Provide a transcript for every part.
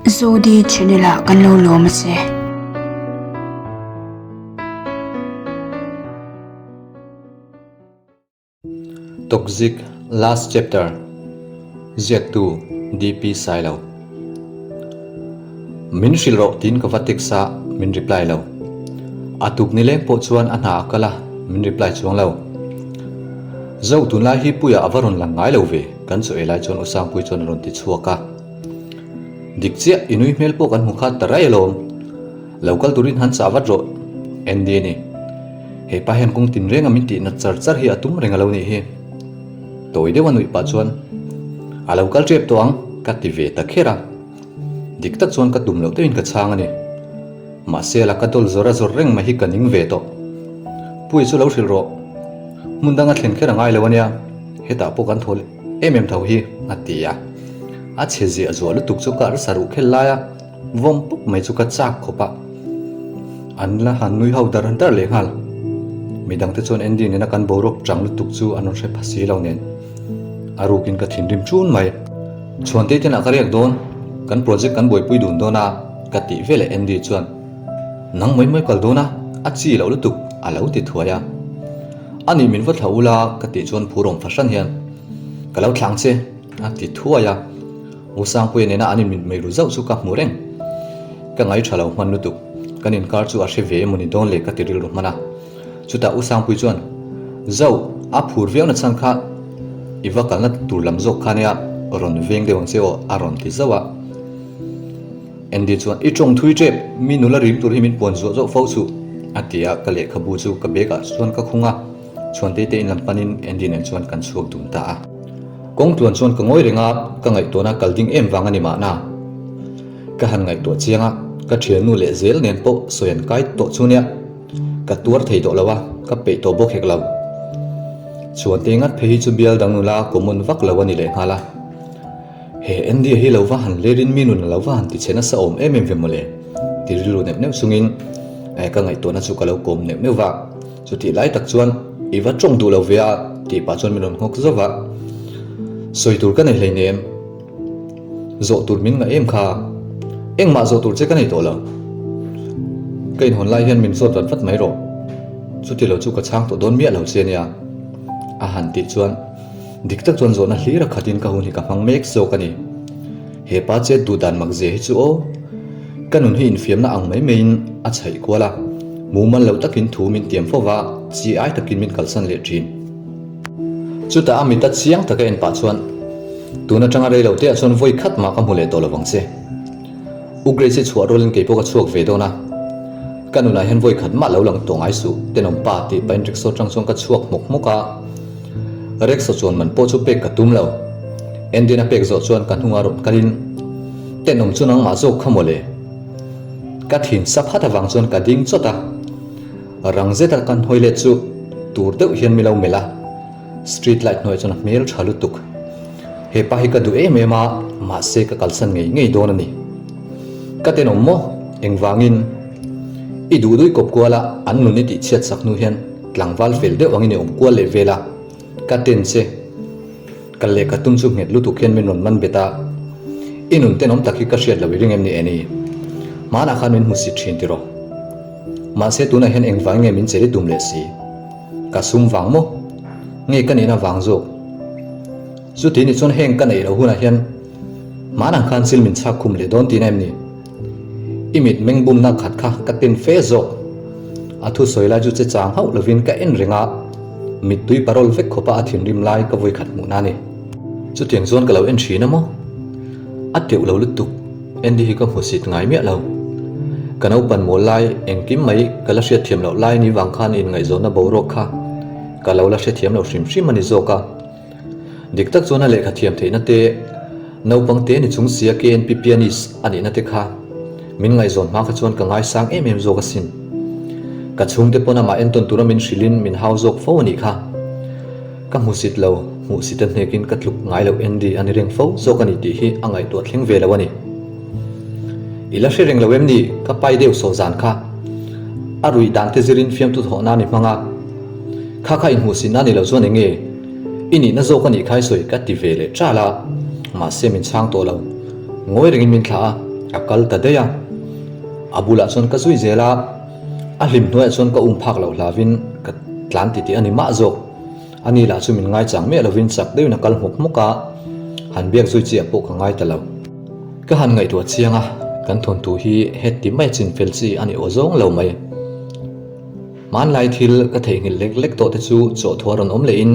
Zodi channel ah kan lo lawm a che. Toxic Last Chapter Ziaktu DP Sailo Min hrilh rawh tiin ka va text a, min reply lo. A tuk nileng pawh chuan a hna a kal a, min reply chuang lo. Zo tunlai hi Puia a va rawn lang ngai lo ve, kan chaw ei lai chuan U Sangpui chuan a rawn ti chhuak a. Dik chiah, i nui hmel pawh kan hmu khat ta raih alawm. Lo kal turin han chah vat rawh, Andy a ni. He pa hian kawng tin renga min tih nat char char hi a tum reng alo nih hi. Tawi deuh a nuih pah chuan, A lo kal tep tawh ang, ka ti ve ta kher a. Dik tak chuan ka tum loh deuhin ka chhang a ni. Mahse la ka dawl zawr a zawr reng mai hi ka ning ve tawh. Puia chu lo hrilh rawh. Hmun danga thlen kher a ngai lo ania, hetah pawh kan thawl em em tho hi, a ti a. A chhe ziah zuah lutuk chu ka arsa ruh khel lai a, vawm pawp mai chu ka chak khawp a. An la han nui ho dar dar leh nghal. Midangte chuan Andy nena kan boruak chang lutuk chu an rawn hre pha si lo nen. A rukin ka thinrim ṭun mai. Chhuantei tenah ka riak dawn, kan project kan buaipui dun dawn a, ka tih veleh Andy chuan, Nang mai mai kal dawn a, a chi loh lutuk, a lo ti thuai a. Anih min va thla ula ka tih chuan phurawm fahran hian, Ka lo thlang che, a ti thuai a. U Sangpuia nena an inmit mai ru zauh chu ka hmu reng. Ka ngaihṭha lo hman lutuk, kan inkar chu a hre ve emaw ni dawn le ka ti rilru hman a. Chutah U Sangpui chuan, Zauh, a phur viau na chhan kha i va kalna tur lam zawk kha nia, rawn veng deuh ang che aw, a rawn ti zauh a. Andy chuan, I tawng thui tep, mi nula rim tur hi min puan zuah zawh fo chuh, a ti a, ka lehkhabu chu ka bag ah chuan ka khung a, Chhuantei te in lam panin Andy nen chuan kan chhuak dun ta a. Kawng tluan chuan ka ngawi reng a, ka ngaihtuahna kal ding em vang a ni mahna. Ka han ngaihtuah chiang a, ka thiannu leh zel nen pawh sawi an kai tawh chu nia. Ka tuar thei tawh lo a, ka peih tawh bawk hek lo. Chhuante ngat phei hi chu bial dang nula common vak lo a ni leh nghal a. He Andy-a hi lo va han lerin mi nun a lo va han ti che nasa awm em em ve mawle ti rilru neuh neuh chungin ka ngaihtuahna chu ka lo kawm neuh neuh va. Chutih lai tak chuan i va tawng duh lo ve a tih pah chuan min rawn nghawk zauh va. Sawi tur ka nei hleinem. Zawh tur min ngah em kha? Engmah zawh tur che ka nei tawh lo. Ka inhawn lai hian min zawt vat vat mai rawh. Chuti lo chu ka chhang tawh dawn miah lo che nia. A han tih chuan dik tak chuan zawhna hlir a khatin ka hun hi ka hmang mek zawk a ni. He pa chet duh dan mak zia hi chu aw. Ka nun hi infiamna ang mai maiin a chhaih kual a, mumal lo takin thu min tiam fo va, chi ai takin min kalsan leh thin. Chutah a mita chiang taka en pah chuan, Tun atanga rei lo teah chuan vawi khat mah ka hmu leh tawh lo vang che. U Grace-i chhuah rualin kei pawh ka chhuak ve dawn a. Ka nunah hian vawi khat mah lo lang tawh ngai suh, tenawm pa tih pahin rickshaw atang chuan ka chhuak hmawk hmawk a. Rickshaw chuan man pawh chu pek ka tum lo. Andy-in a pek zawh chuan ka hnungah rawn kalin, Tenawm chu nangmah zawk kha mawle. Ka thin sap hat avang chuan ka ding chawt a. Rang zeta kan hawi let chu tur deuh hian mi lo melh a, street light hnuaiah chuan a hmel tha lutuk. He pa hi ka duh em em a, mahse ka kalsan ngei ngei dawn a ni. Ka tenawm maw? Engvangin? I duh dui kawp kual a, an nun i tih chhiat sak hnu hian tlangval fel deuh angin i awm kual leh vel a, ka ten che. Kal leh ka tum chu nghet lutuk hian min rawn man bet a, I nun tenawm tak hi ka hriat lo i ring em ni Annie? Hmanah khan min hmu sit thin tiraw? Mahse tunah hian engvang nge min cheri tum leh si? Ka sum vang maw? Nge ka nihna vang zawk? Chuti ni chuan heng ka neih loh hunah hian hmanah khan chil min chhak khum leh dawn tihna em ni? I mit meng bumna khat kha ka tin fe zawk. A thusawi lai chu che chang hauh lovin ka en reng a, mittui parawl vek khawpa a thinrim lai ka vawi khat hmuhna a ni. Chutiang chuan ka lo en thin a maw? A teuh lo lutuk, Andy hi ka hmusit ngai miah lo. Ka naupan mawl lai engkim mai ka la hriatthiam loh lai ni vang khan inngaihzawnna boruak kha ka lo la hrethiam lo hrim hrim a ni zawk a. Dik tak chuan a lehkha thiam theihna te, naupang te ni chung sia KNP pianist a nihna te kha min ngaihzawn hma kha chuan ka ngaisang em em zawk asin. Ka chhungte pawn amah entawn tura min hrilhin min hau zawk fo a nih kha. Ka hmusit lo, hmuhsit a hnekin ka tluk ngai loh Andy a ni reng fo zawk a ni tih hi a ngaihtuah thleng ve lo a ni. I la hre reng lo em ni? Ka pai deuh sawh zan kha. A ruih dan te zirin fiamtu thawh nan i hmang a. Kha kha inhmuhsit nan i lo chuan eng nge? I nihna zawk a nih kha i sawi ka ti ve leh ṭal a, mahse min chhang tawh lo. Ngawi rengin min thlah a. A kal ta daih a, a bulah chuan ka zui zel a, a hlim hnuaiah chuan ka um phak loh hlauhin ka tlan titih a ni mah zawk. Ani lah chu min ngaichang miah lovin chak deuhin a kal hmawk hmawk a, han biak zui chiah pawh ka ngai ta lo. Ka han ngaihtuah chiang a, kan thawnthu hi heti mai a chinfel chi a ni aw zawng lo mai. Hmanlai thil ka theihnghilh lek lek tawh te chu chawhthuah rawn awm lehin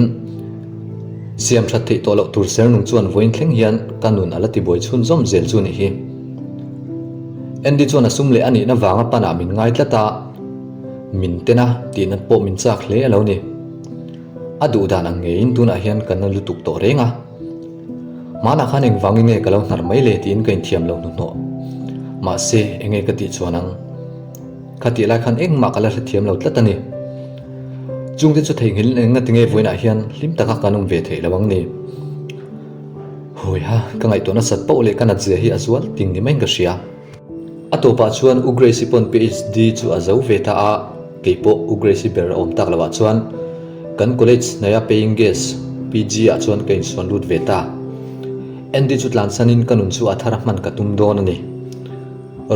siam that theih tawh loh tur ser nung chuan vawiin thleng hian ka nun a la tibuai chhunzawm zel chu ni hi. Andy chuan a sum leh a nihna vanga panah min ngai tlat a, min ten a tihna pawh min chak hle a lo ni. A duh dan ang ngeiin tunah hian ka na lutuk tawh reng a. Hmanah khan engvangin nge ka lo hnar mai le tiin ka inthiam lo hnuhnawh. Mahse, enge ka tih chuan ang? Kha tih lai khan engmah ka la hrethiam lo tlat a ni. Chungte chu theihnghilh eng nga tinge vawiinah hian hlim taka kan awm ve theih lo ang ni. Hawiha, ka ngaihtuah nasat poh leh ka nat zia hi a zual ting ni maiin ka hria. A tawpah chuan U Grace-i pawn PhD chu a zo ve ta a, kei pawh U Grace-i ber a awm tak lohah chuan kan college hnaia paying guest, PG, ah chuan ka insuan lut ve ta. Andy chu tlansanin ka nun chu a thar a hman ka tum dawn a ni.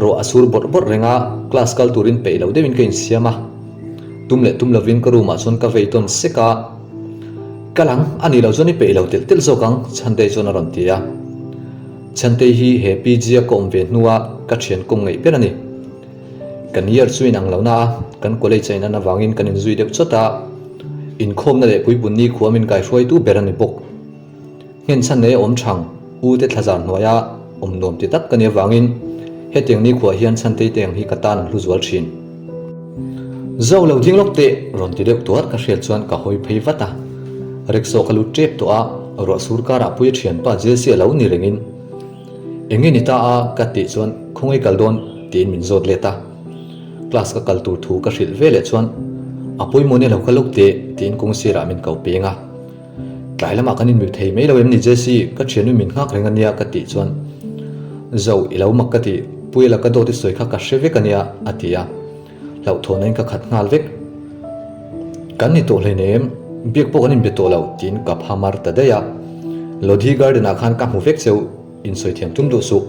Ruah a sur bawrh bawrh reng a, class kal turin peih lo deuhin ka insiam a. Tum leh tum lovin ka room ah chuan ka vei tawn sek a, Kal ang, a nih loh chuan i peih lo telh telh zawk ang, Chhantei chuan a rawn ti a. Chhantei hi he PG a ka awm ve hnua ka thian kawm ngaih ber a ni. Kan year chu inang lo na a, kan college a inan avangin kan inzui deuh chawt a, inkhawmna leh puibun nikhua min kaihruaitu ber a ni bawk. Nghenchhan nei a awm thang, U te thlazar hnuaia awm nuam ti tak ka nih avangin hetiang nikhuah hian chhantei te ang hi ka tan an hlu zual thin. Zo lo ding lawk teh rawn ti deuh tuar ka hriat chuan ka hawi phei vat a, rickshaw ka lut tep tawh a, ruah sur karah Puia thianpa Jesse a lo ni rengin eng nge ni ta a ka tih chuan khawngaih kal dawn tiin min zawt let a, class ka kal tur thu ka hrilh ve leh chuan a pawimawh nia lo kal lawk teh tiin kawng sirah min ko peng a. Tlai lamah kan inmil thei mai lo em ni Jesse, ka thiannu min nghak reng ania ka tih chuan Zo, i lo mak ka ti, Puia laka dawt i sawi kha ka hre vek ania a ti a, hlauhthawn in ka khat nghal vek. Kan ni tawh hleinem, biak pawh kan inbe tawh lo tiin ka pha mar ta daih a, Lodhi Garden ah khan ka hmu vek cheu. Insawi thiam tum duh suh.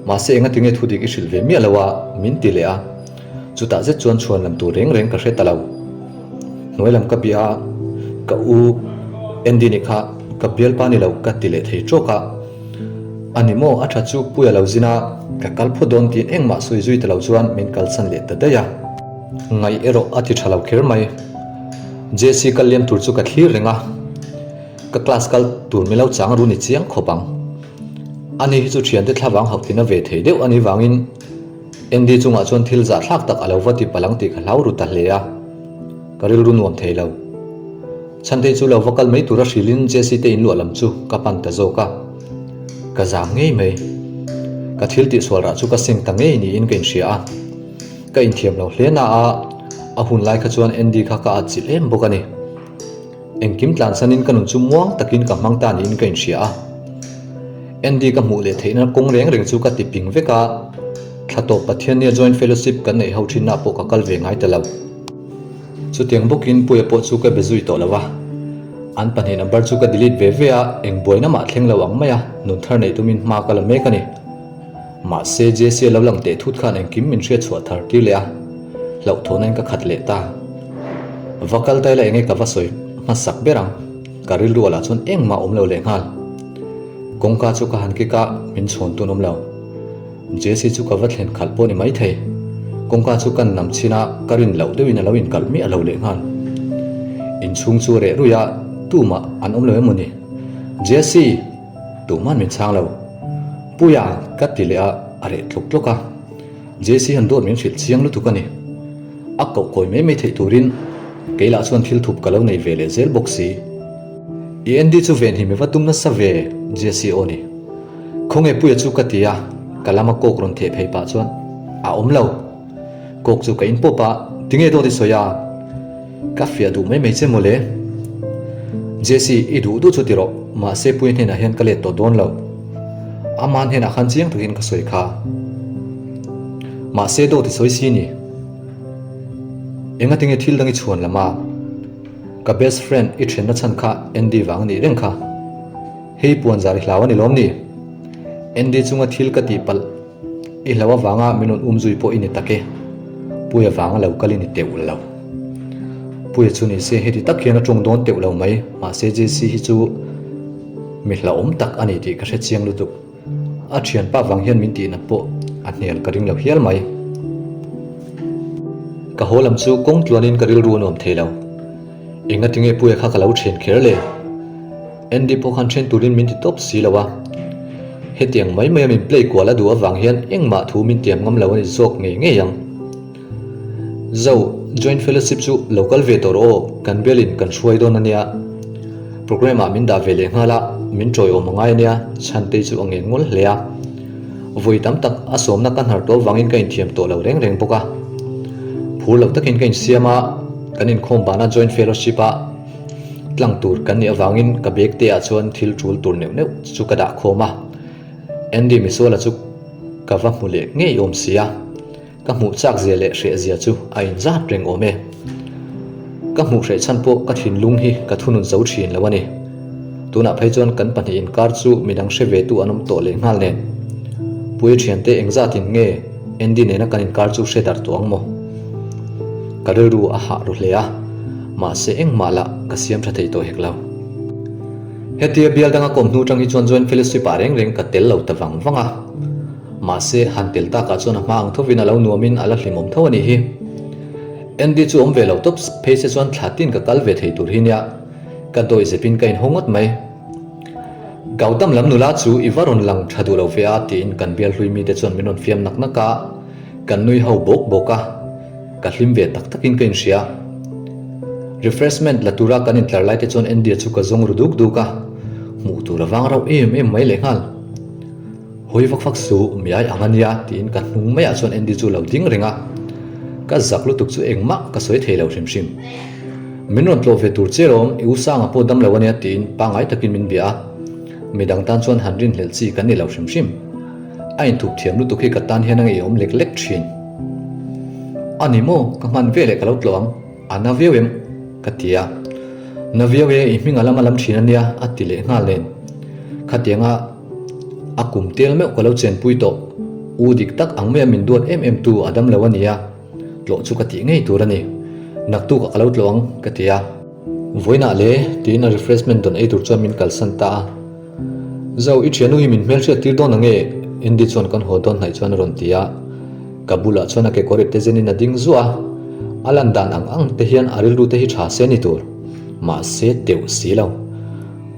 Mahse enga tinge thu dik i hrilh ve miah lo a, min ti leh a. Chutah zet chuan chhuan lam tur reng reng ka hre ta lo. Hnuai lam ka bia a, ka u Andy nih kha ka bialpa ni lo ka ti leh thei trawk a. A ni maw, a tha chu Puia lo zin a, ka kal phawt dawn tiin engmah sawi zui ta lo chuan min kalsan leh ta daih a. Ngaih erawh a ti tha lo kher mai. Jesse kal liam tur chu ka thlir reng a. Ka class kal tur milo chang ru ni chiang khawp ang. Ani hi chu thiante thlavang hauh tina ve thei deuh anih vangin Andy chungah chuan thil zahthlak tak a lo va ti palh ang tih ka hlau ru ta hle a, ka rilru nuam thei lo. Chhantei chu lo va kal mai tura hrilhin Jesse te inluah lam chu ka pan ta zawk a, ka zam ngei mai. Ka thil tihsual rah chu ka seng ta ngei niin ka inhria a, ka inthiam lo hle na a, a hun lai kha chuan Andy kha ka atchilh em bawk a ni. Engkim tlansanin ka nun chu muang takin ka hmang ta niin ka inhria a. Andy ka hmuh leh theihna kawng reng reng chu ka ti ping vek a, thla tawp Pathiannia Joint Fellowship kan neih ho thinna pawh ka kal ve ngai ta lo. Chutiang bawkin Puia pawh chu ka be zui tawh lo a, an pahnih number chu ka delete ve ve a, eng buaina mah thleng lo ang mai a, nun thar neih tumin hma ka la mek a ni. Mahse, Jesse a lo lang teh thut khan engkim min hriat chhuah thar tir leh a, hlauhthawhna in ka khat leh ta. Va kal ta ila enge ka va sawi hmasak ber ang, ka rilru ah lah chuan engmah awm lo leh nghal. Kawngka chu ka han kik a, min chhawn tun awm lo. Jesse chu ka va thlen khalh pawh ni maithei. Kawngka chu kan nam chhin a, ka rin loh deuhin a lo inkalh miah lo leh nghal. Inchhung chu a reh ruih a, tumah an awm lo em maw ni? Jesse! Tuman min chhang lo. Puia ka ti leh a, a reh tluk tluk a. Jesse hian dawt min hrilh chiang lutuk a ni. A koh kawi mai mai theih turin kei lah chuan thil thup ka lo nei ve leh zel bawk si. I Andy chu venhim i va tum nasa ve Jesse aw ni. Khawnge Puia chu ka ti a, ka lama kawk rawn theh phei pah chuan a awm lo. Kawk chu ka in pawp a, tinge dawt i sawi a? Ka fiah duh mai mai che mawle. Jesse, i duh duh chu ti rawh, mahse Puia hnenah hian ka let tawh dawn lo. Ama hnenah khan chiang takin ka sawi kha. Mahse dawt i sawi si ni. Enga tinge thil dang i chhuan lam a? Ka best friend i thenna chhan kha Andy vang a nih reng kha. Hei puan zar i hlau a ni lawm ni? Andy chunga thil ka tih palh. I hlo avanga min rawn um zui pawh i ni tak e. Puia vanga lo kal i ni teuh lo. Puia chu ni se heti tak hian a tawng dawn teuh lo mai, mahse JC hi chu mi hlauhawm tak a ni tih ka hre chiang lutuk. A thianpa vang hian min tihnat pawh a hnial ka ring lo hial mai. Ka haw lam chu kawng tluanin ka rilru a nuam thei lo. Engatinge Puia kha ka lo then kher le? Andy pawh khan then turin min ti tawp si lo a. Hetiang mai maia min play kual a duh avang hian engmah thu min tiam ngam lo a ni zawk ngei ngei ang. Zo, Joint Fellowship chu lo kal ve tawh rawh aw, kan bialin kan hruai dawn a nia. Programme ah min dah ve leh nghal a, min tawiawm a ngai a nia, Chhantei chu a ngen ngawl hle a. Vawi tam tak a sawmna ka hnar tawh avangin ka inthiam tawh lo reng reng bawk a. Phur lo takin ka insiam a, kan inkhawm bana Joint Fellowship a tlang tur kan nih avangin ka bag te ah chuan thil tul tur neuh neuh chu ka dah khawm a. Andy Misuala chu ka va hmu leh ngei awm si a. Ka hmuh chak zia leh hreh zia chu a inzat reng awm e. Ka hmuh hreh chhan pawh ka thinlung hi ka thunun zo thin lo a ni. Tunah phei chuan kan pahnih inkar chu midang hre ve tu an awm tawh leh nghal nen. Puia thiante engzatin nge Andy nena kan inkar chu hre darh tawh ang maw? Ka rilru a hah ru hle a, mahse engmah lah ka siam tha thei tawh hek lo. Hetia bial danga kawm hnu tang hi chuan Joint Fellowship ah reng reng ka tel lo ta vang vang a. Mahse, han tel takah chuan a hma ang thovin a lo nuamin a la hlimawm tho a nih hi. Andy chu awm ve lo tawp phei se chuan thla tin ka kal ve thei tur hi nia, ka dawi zepin ka inhaw ngawt mai. Gautam lam nula chu i va rawn lang tha duh lo ve a tiin kan bial hlui mite chuan min rawn fiam nak nak a, kan nui ho bawk bawk a, ka hlim ve tak takin ka inhria. Refreshment la tura kan intlar lai te chuan Andy-a chu ka zawng ru duk duk a, hmuh tur a vang rauh em em mai lehnghal. Hawi vak vak suh, miai ang a nia tiin ka hnung maiah chuan Andy chu a lo ding reng a, ka zak lutuk chu engmah ka sawi thei lo hrim hrim. Min rawn tlawh ve tur che lawm, i u Sanga pawh dam lo a nia tiin pangngai takin min bia a, midang tan chuan han rinhlelh chi kan ni lo hrim hrim. A inthup thiam lutuk hi ka tan hian a ngeiawm lek lek thin. A ni maw, ka hman veleh ka lo tlawh ang. A na viau em? ka ti a. Na viau e, i hming a lam a lam thin a nia, a ti leh nghal nen. Khatianga a kum tel meuh ka lo chenpui tawh. U dik tak ang maia min duat em em tu a dam lo a nia, tlawh chu ka tih ngei tur a ni. Naktukah ka lo tlawh ang, ka ti a. Vawiinah le, tiin a refreshment dawn ei tur chuan min kalsan ta a. Zo, i thiannu hi min hmelhriat tir dawn ang e? Andy chuan kan haw dawn hnaih chuan a rawn ti a. Ka bulah chuan a kekawr ipte zenin a ding zuah a, a lan dan ang ang te hian a rilru te hi tha se ni tur. Mahse teuh si lo.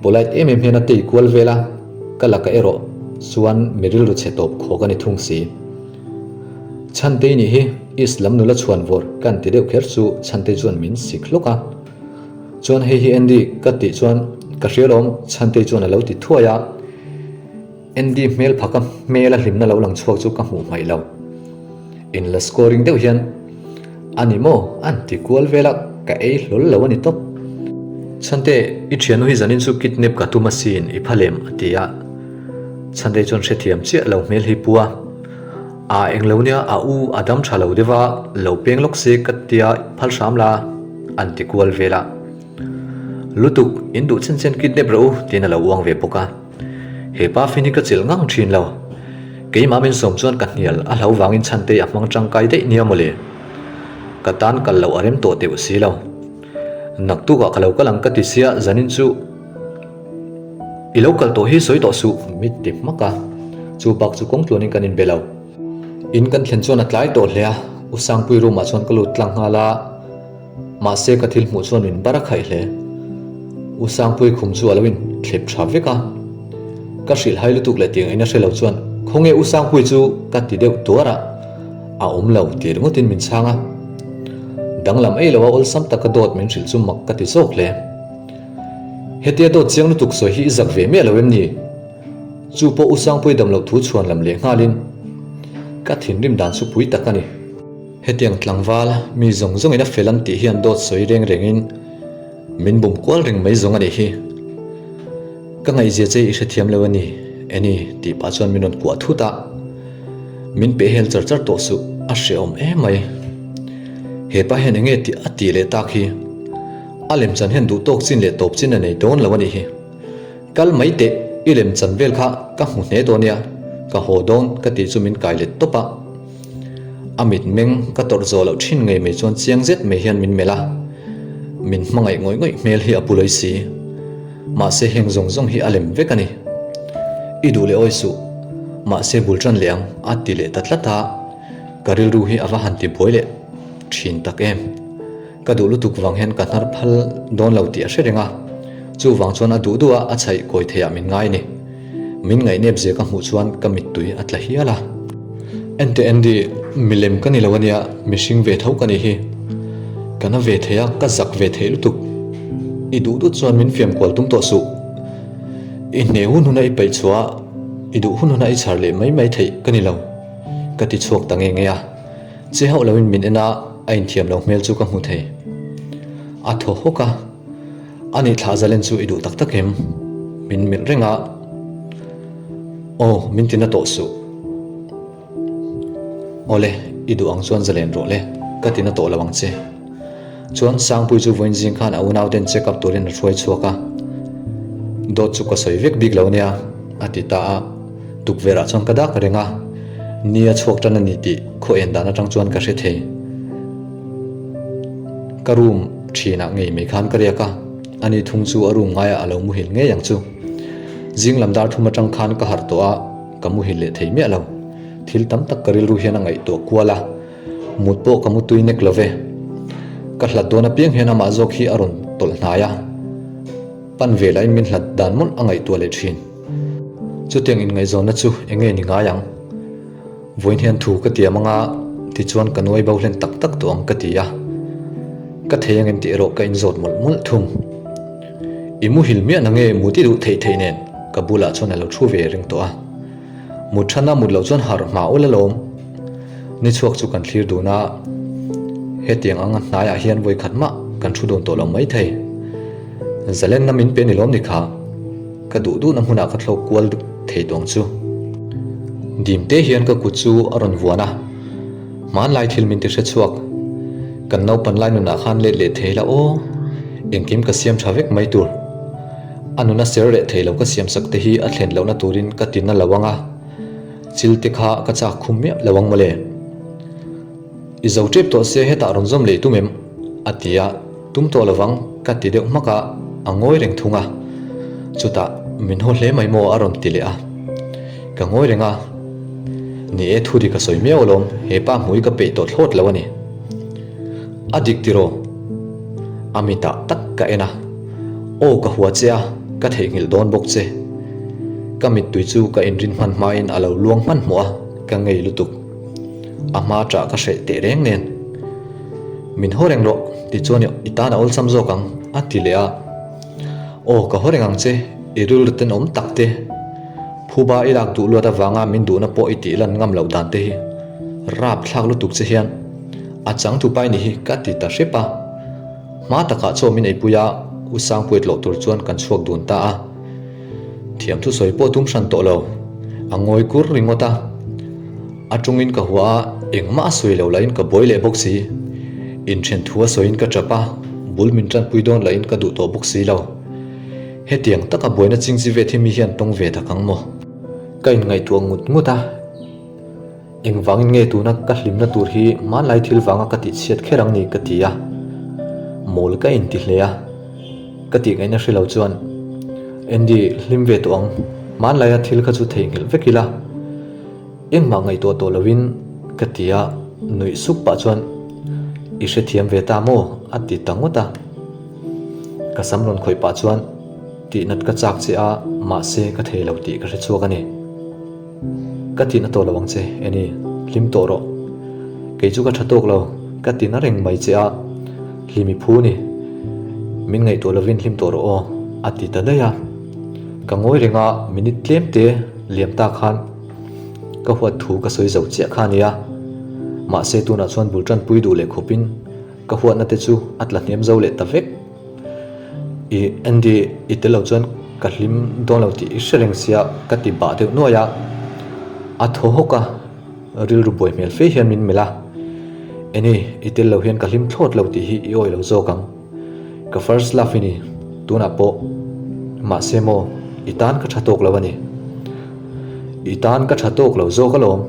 Polite em em hian a tei kual vel a, ka laka erawh chuan mi rilru chhe tawp khawk a ni thung si. Chhantei nih hi East lam nula chhuan vawr kan ti deuh kher chu Chhantei chuan min sik hlawk a. Chuan hei hi Andy ka tih chuan ka hria lawm Chhantei chuan a lo ti thuai a. Andy hmel phaka hmela hlimna lo lang chhuak chu ka hmuh hmaih lo. In la scoring deuh hian a ni maw an ti kual vel a, ka ei hlawl lo a ni tawp. Chhante, i thiannu hi zanin chu kidnap ka tum asin, i pha lem a ti a. Chhante chuan hrethiam chiah lo hmel hi pu a. A englo nia a u a dam tha lo deuh a, lo peng lawk se ka tia phal hram la an ti kual vel a. Lutuk, in duh chen chen kidnap rawh u tiin a lo uang ve bawk a. He pa fin hi ka chelh ngang thin lo. Keimah min sawm chuan ka hnial a hlo vangin chhantei a hmang tangkai daih nia mawle. Ka tan kal loh a rem tawh teuh si lo. Naktukah ka lo kal ang ka ti sia zanin chu i lo kal tawh hi sawi tawh suh mit ti hmak a. Chu bak chu kawng tluanin kan inbe lo. In kan thlen chuan a tlai tawh hle a, U Sangpui room ah chuan ka lut tlang nghal a. Mahse ka thil hmuh chuan min bar a khaih hle. U Sangpui khum chu a lo in thlep tha vek a. Ka hrilh hai lutuk leh tiang in a hre lo chuan Khawnge U Sangpui chu ka ti deuh tuar a, a awm lo ti ringawt in min chhang a. Danglam ei lo a awlsam taka dawt min hrilh chu mak ka ti zawk hle. Hetia dawt chiang lutuk sawi hi i zak ve miah lo em ni? Chu pawh U Sangpui dam loh thu chhuan lam leh nghalin ka thinrim dan chu pui tak a ni. Hetiang tlangval mi zawng zawngin a fel an tih hian dawt sawi reng rengin min bum kual reng mai zawng a nih hi. Ka ngaihzia che i hrethiam lo a ni, Annie tih pah chuan min rawn kuah thut a. Min peh hel char char tawh suh, a hrehawm em mai. He pa hian enge tih a tih leh tak hi? A lemchan hian duh tawk chin leh tawp chin a nei dawn lo a nih hi. Kal mai teh, i lemchan vel kha ka hmu hle dawn nia. Ka haw dawn ka tih chu min kai let tawp a. A mitmeng ka tawrh zawh loh thin ngei mai chuan chiang zet mai hian min melh a. Min hmangaih ngawih ngawih hmel hi a pu lawi si. Mahse heng zawng zawng hi a lem vek a ni. I duh leh awi suh. Mahse bul tan leh ang a ti leh ta tlat a. Ka rilru hi a va han ti buai leh thin tak em. Ka duh lutuk vang hian ka hnar phal dawn lo tih a hre reng a, chuvang chuan a duh duh a a chhaih kawi theiah min ngai a ni. Min ngaihnep zia ka hmuh chuan ka mittui a tla hial a. Enteh Andy, milem ka ni lo ania, mihring ve tho ka nih hi. Ka na ve thei a, ka zak ve thei lutuk. I duh duh chuan min fiam kual tum tawh suh. I hne hun huna i peih chhuah a, i duh hun huna i chhar leh mai mai theih ka ni lo, ka ti chhuak ta nge nge a. Che hauh loin min en a, a inthiam lo hmel chu ka hmu thei. A thaw hawk a, A nih thlah zalen chu i duh tak tak em? Min melh reng a, Aw, min ti na tawh suh. Awle, i duh ang chuan zalen rawh le, ka ti na tawh lo ang che. Chuan Sangpui chu vawiin zing khan a unauten check up turin a hruai chhuak a, Dawt chu ka sawi vek bik lo nia, a ti ta a. Tukverh ah chuan ka dak reng a, ni a chhuak tan a ni tih khaw en dan atang chuan ka hre thei. Ka room thinah ngei mai khan ka riak a, ani thung chu a room ngaiah a lo muhil ngei ang chu. Zing lam dar thum atang khan ka harh tawh a, ka muhil leh thei miah lo. Thil tam tak ka rilru hian a ngaihtuah kual a. Mut pawh ka mutui nek lo ve. Ka hlat dawn apiang hian amah zawk hi a rawn tawlh hnai a, pan ve lahin min hlat dan mawlh a ngaihtuah leh thin. Chutiang inngaihzawnna chu eng nge ni ngai ang? Vawiin hian thu ka tiam anga tichuan ka nuai bo hlen tak tak tawh ang ka ti a, ka thei angem tih erawh ka inzawt mawlh mawlh thung. I muhil miah na nge mut i duh theih theih nen ka bulah chuan a lo thu ve reng tawh a. Mut thana mut loh chuan harh hma ul alawm. Ni chhuak chu kan thlir dun a, hetiang anga hnaiah hian vawi khat mah kan thu dun tawh lo mai thei. Zalenna min pe ni lawm ni kha, ka duh duhna hmunah ka thlawk kual thei tawng chu. Dim te hian ka kut chu a rawn vuan a, hmanlai thil min ti hre chhuak. Kan naupan lai nunah khan let leh thei la aw, engkim ka siam tha vek mai tur. A nuna ser leh thei lo ka siamsak te hi a thlen lohna turin ka ti na lo ang a, chil te kha ka chak khum miah lo ang mawle. I zo tep tawh se hetah rawn zawm leh tum em? a ti a, tum tawh lovang ka ti deuh hmak a, a ngawi reng thung a. Chutah min haw hle mai maw a rawn ti leh a, ka ngawi reng a, ni e thu dik a sawi miau alawm, he pa hmui ka peih tawh thlawt lo a ni. A dik tiraw? A mitah tak ka en a. Aw ka hua che a, ka theihnghilh dawn bawk che. Ka mittui chu ka inrin hman hmain a lo luang hmanhmawh a, ka ngei lutuk. A hma ṭah ka hreh teh reng nen. Min haw reng rawh, tichuan i tan a awlsam zawk ang, a ti leh a. Aw ka haw reng ang che, i rilru tenawm tak te. Phuba i lak duh luat avanga min duhna pawh i tih lan ngam loh dan te hi rapthlak lutuk che hian a changtu pai ni hi ka ti ta hrep a. Hma takah chaw min eipui a, U Sangpuia tlawh tur chuan kan chhuak dun ta a. Thiam thusawi pawh tum hran tawh lo, a ngawi kur ringawt a. A tungin ka hua a, engmah a sawi lo lahin ka buai leh bawk si. Inthen thu a sawiin ka tap a, bul min tanpui dawn lahin ka duh tawh bawk si lo. Hetiang taka buaina chingchi vet hi mi hian tawng ve tak ang maw? Ka inngaihtuah ngut ngut a. Engvangin nge tuna ka hlimna tur hi hmanlai thil vanga ka tihchhiat kher ang ni ka ti a, mawl ka inti hle a, ka tih ngaihna hre lo chuan Andy hlim ve tawh ang, hmanlaia thil kha chu theihnghilh vek ila, engmah ngaihtuah tawh lovin ka ti a, nuih suk pah chuan I hrethiam ve ta maw? a ti ta ngawt a, ka sam rawn khawih pah chuan tihnat ka chak che a, mahse ka thei lo tih ka hre chhuak a ni. Ka tihna tawh lo ang che, Annie, hlim tawh rawh. Kei chu ka tha tawk lo, ka tina reng mai che a, hlim i phu ni. Min ngaihtuah lovin hlim tawh rawh aw, a ti ta daih a. Ka ngawi reng a, minute tlem te liam ta khan ka huat thu ka sawi zo chiah kha a nia. Mahse tunah chuan bul tanpui duh leh khawpin ka huatna te chu a tla hniam zo leh ta vek. I Andy i tel lo chuan ka hlim dawn lo tih i hre reng sia ka ti bah deuh nuai a, a thaw hawk a, rilru buai hmel fe hian min melh a, Annie i tel lo hian ka hlim thlawt lo tih hi i awih lo zawk ang, ka first love i ni tunah pawh mahse maw i tan ka tha tawk lo a ni. I tan ka tha tawk lo zawk alawm,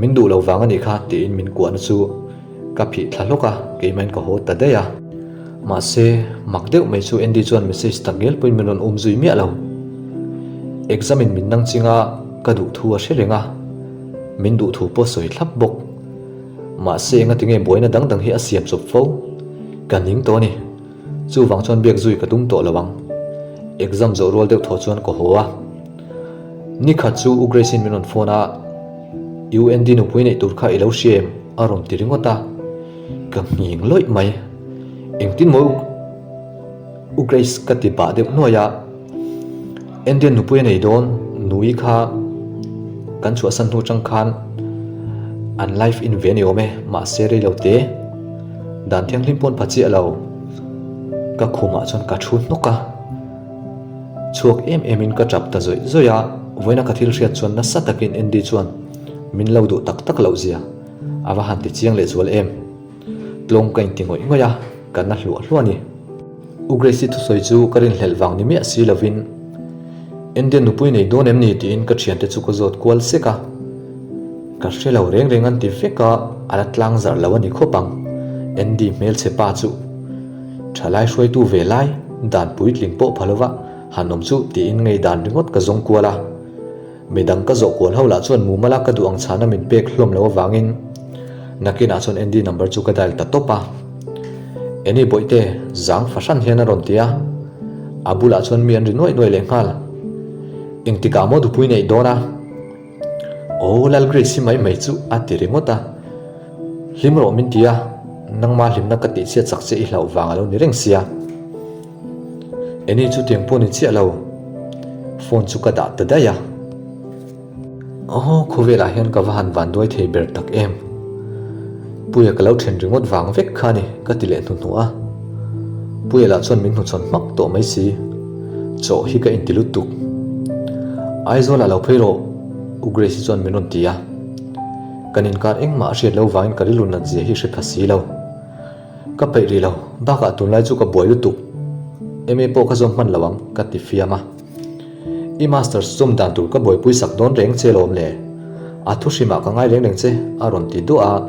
min duh lo vang a nih kha tiin min kuahna chu ka phih thla hlawk a, keimahin ka haw ta daih a. Mahse, mak deuh mai chu Andy chuan message tak ngel pawhin min rawn um zui miah lo. Exam in min nang ching a, ka duh thu a hre reng a, min duh thu pawh sawi thlap bawk. Mahse, engati nge buaina dang dang hi a siam chawp fo? Ka ning tawh a ni. Chuvang chuan biak zui ka tum tawh lo ang. Exam zawh rual deuh thaw chuan ka haw a. Nikhat chu U Grace-in min rawn phone a, UND nupui neih tur kha i lo hria em? a rawn ti ringawt a. Ka nghing lawih mai. Engtin maw U Grace ka ti pah deuh nuai a. Indian nupui a nei dawn, nui kha kan chhuahsan hnu atang khan an life in ve a ni awm e, mahse rei lo te, dan thianghlim pawn pha chiah lo, ka khumah chuan ka thu hnawk a, chhuak em em in ka tap ta zawih zawih a, vawiina ka thil hriat chuan nasa takin Andy chuan min lo duh tak tak loh zia a va han ti chiang leh zual em. Tlawng ka inti ngawih ngawih a, ka na hluah hluah a ni. U Grace-i thusawi chu ka rinhlelh vang ni miah si lovin, Indian nupui nei dawn em ni tiin ka thiante chu ka zawt kual sek a. Ka hre lo reng reng an ti vek a, a la tlang zarh lo a ni khawp ang. Andy hmelchhe pa chu thalai hruaitu ve lai, dan puitling pawh pha lova han awm chu tiin ngei dan ringawt ka zawng kual a. Midang ka zawh kual ho lah chuan mumala ka duh ang chhana min pek hlawm lo avangin nakinah chuan Andy number chu ka dial ta tawp a. Annie bawihte zang fahran hian a rawn ti a, a bulah chuan mi an ri nuaih nuaih leh nghal. Engtikah maw dupui neih dawn a? Aw Lal Grace hi mai mai chu a ti ringawt a. Hlim rawh min ti a, nangma hlimna ka tihchhiat chak che i hlauh vang a lo ni reng sia. Eni chu tiang pawh ni chiah lo, phone chu ka dah ta daih a. Aw, khawvelah hian ka va han van duai thei ber tak em. Puia ka lo then ringawt vang vek kha ni, ka ti leh hnuhnuh a. Puia lah chuan min hnuchhawn hmak tawh mai si. Chawh hi ka inti lutuk. Aizawlah lo phei rawh, U Grace-i chuan min rawn ti a. Kan inkar engmah a hriat lo vangin ka rilru nat zia hi hre pha si lo. Ka peih rih lo, bakah tunlai chu ka buai lutuk. MA pawh ka zawm hman lo ang, ka ti fiam a. I Masters zawm dan tur ka buaipui sak dawn reng che lawm le. A thu hrimah ka ngai reng reng che, a rawn ti duah a.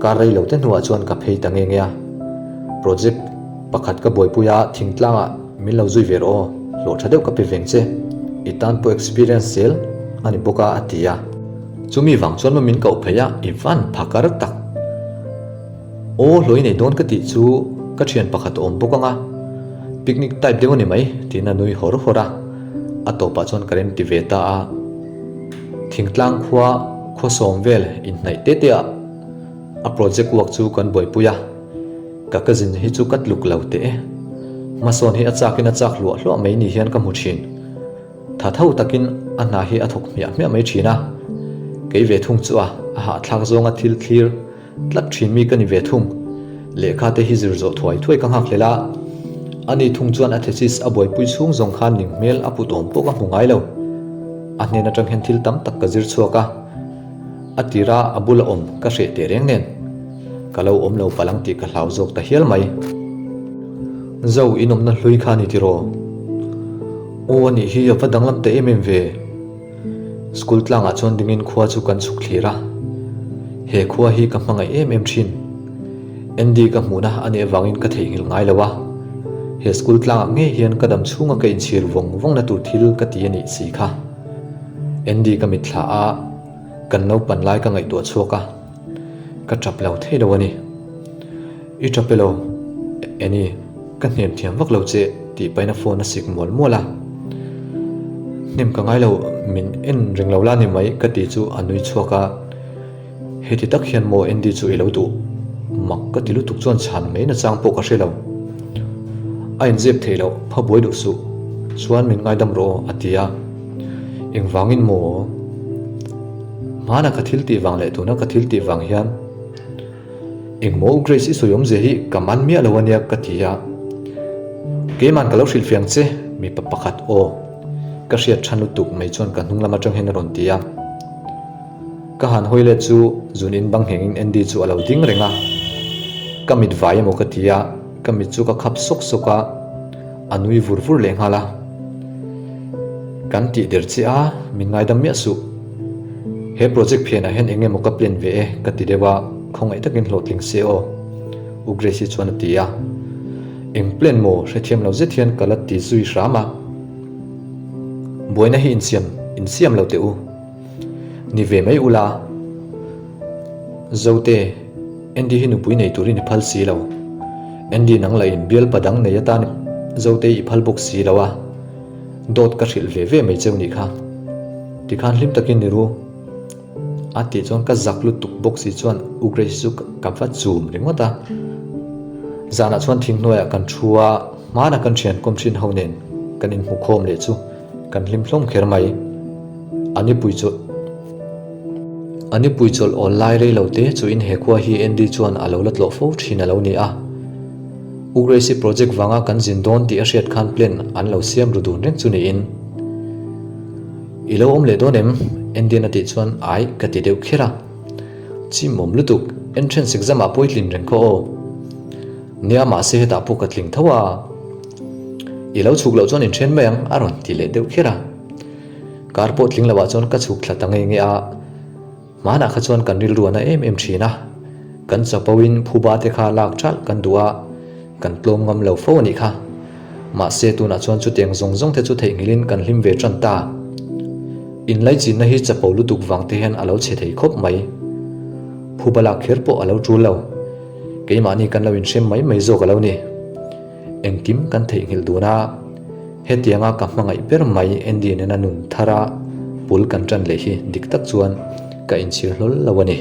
Kar rei lo te hnuah chuan ka phei ta nge nge a. Project pakhat ka buaipui a, thingtlangah min lo zui ve rawh aw, hlawh tha deuh ka pe veng che. I tan pawh experience zel a ni bawk a, a ti a. Chumi vang chuan maw min koh phei a, i van phakar tak. Aw hlawi nei dawn ka tih chu ka thian pakhat a awm bawk ang a, picnic type deuh a ni mai tiin a nui hawr hawr a, a tawpah chuan ka rem ti ve ta a. Thingtlang khua khua sawm vel inhnaih te te ah a project work chu kan buaipui a, ka cousin hi chu ka tluk lo teh e. Hmasawn hi a chak in a chak hluah hluah mai ni hian ka hmu thin. Tha tho takin a hna hi a thawk hmiah hmiah mai thin a, kei ve thung chu a a hahthlak zawnga thil thlir Tlat thin mi ka ni ve thung. Lehkha te hi zir zawh thuai thuai ka nghak hlel a. Ani thung chuan a thesis a buaipui chhung zawng khan ning hmel a put awm pawh ka hmu ngai lo. A hnen atang hian thil tam tak ka zir chhuak a. A tira a bula awm ka hreh teh reng nen. Ka lo awm lo palh ang tih ka hlau zawk ta hial mai. Zo inawmna hlui kha ni tiraw? Aw anih hi a va danglam ta em em ve. School tlangah chuan dingin khua chu kan chhuk thlir a, he khua hi ka hmangaih em em thin. Andy ka hmuhna a nih avangin ka theihnghilh ngai lo a, he school tlangah ngei hian ka dam chhunga ka inchhir vawng vawngna tur thil ka ti a nih si kha. Andy ka mitthla a, kan naupan lai ka ngaihtuah chhuak a. Ka tap lo thei lo a ni. I tap elo? Annie, ka hnem thiam vak lo che tih pahin a phone a sik mual mual a. Hnem ka ngai lo, min en reng lo la ni mai ka ti chu a nui chhuak a. Heti tak hian maw Andy chu i lo duh? Mak ka ti lutuk chuan chhan mai nachang pawh ka hre lo. A inzep theih loh, pha buai duh suh. Chuan min ngaidam rawh aw a ti a. Engvangin maw? Hmana ka thil tih vang leh tuna ka thil tih vang hian engmaw Grace i sawi awmzia hi ka man miah lo ania ka ti a. Keiman ka lo hrilh fiang che mipa pakhat aw ka hriat than lutuk mai chuan ka hnung lam atang hian a rawn ti a. Ka han hawi let chu zun in bang nghengin Andy chu a lo ding reng a. Ka mit vai emaw ka ti a, ka mit chu ka khap sawk sawk a, a nui vur vur leh nghal a. Kan tih der che a, min ngaidam miah suh. He project phianah hian eng emaw ka plan ve e ka ti deuh a, khawngaih takin hlawhtling se aw, U Grace-i chuan a ti a. Eng plan maw hrethiam lo zet hian ka la ti zui hram a. Buaina hi insiam insiam lo teh u. Ni ve mai ula. Zote, Andy hi nupui nei turin i phal si lo. Andy nang lah in bialpa dang nei atan Zote i phal bawk si lo a. Dawt ka hrilh ve ve mai cheu nih kha. Tikhan hlim takin ni ru. A tih chuan ka zak lutuk bawk si chuan U Grace chu ka va chum ringawt a. Zanah chuan thing hnuaiah kan thu a, hmana kan thian kawm thin ho nen kan inhmu khawm leh chu kan hlim hlawm kher mai. A nipui chu A nipui chawlh awl lai rei lo te chu in he khua hi Andy chuan a lo la tlawh fo thin a lo ni a. U Grace-i project vanga kan zin dawn tih a hriat khan plan an lo siam ru dun reng chu niin. I lo awm leh dawn em? Andy-an a tih chuan ai ka ti deuh kher a. Chimawm lutuk, entrance exam ah pawh i tlin reng khaw aw. Nia mahse hetah pawh ka tling tho a. I lo chhuk loh chuan inthen mai ang a rawn ti leh deuh kher a. Kar pawh tling loh ah chuan ka chhuk thla ta ngei ngei a. Hmanah kha chuan kan rilru a na em em thin a, kan chapo in phuba te kha lak thalh kan duh a, kan tlawm ngam lo fo a nih kha. Mahse tunah chuan chutiang zawng zawng te chu theihnghilh in kan hlim ve tan ta. Inlaichinna hi chapo lutuk vang te hian a lo chhe thei khawp mai. Phuba lak kher pawh a lo tul lo. Keimahni kan lo inhrem mai mai zawk a lo ni. Engkim kan theihnghilh dun a, hetianga ka hmangaih ber mai Andy nena nun thara bul kan tan leh hi dik tak chuan ka inchhir hlawl lo a ni.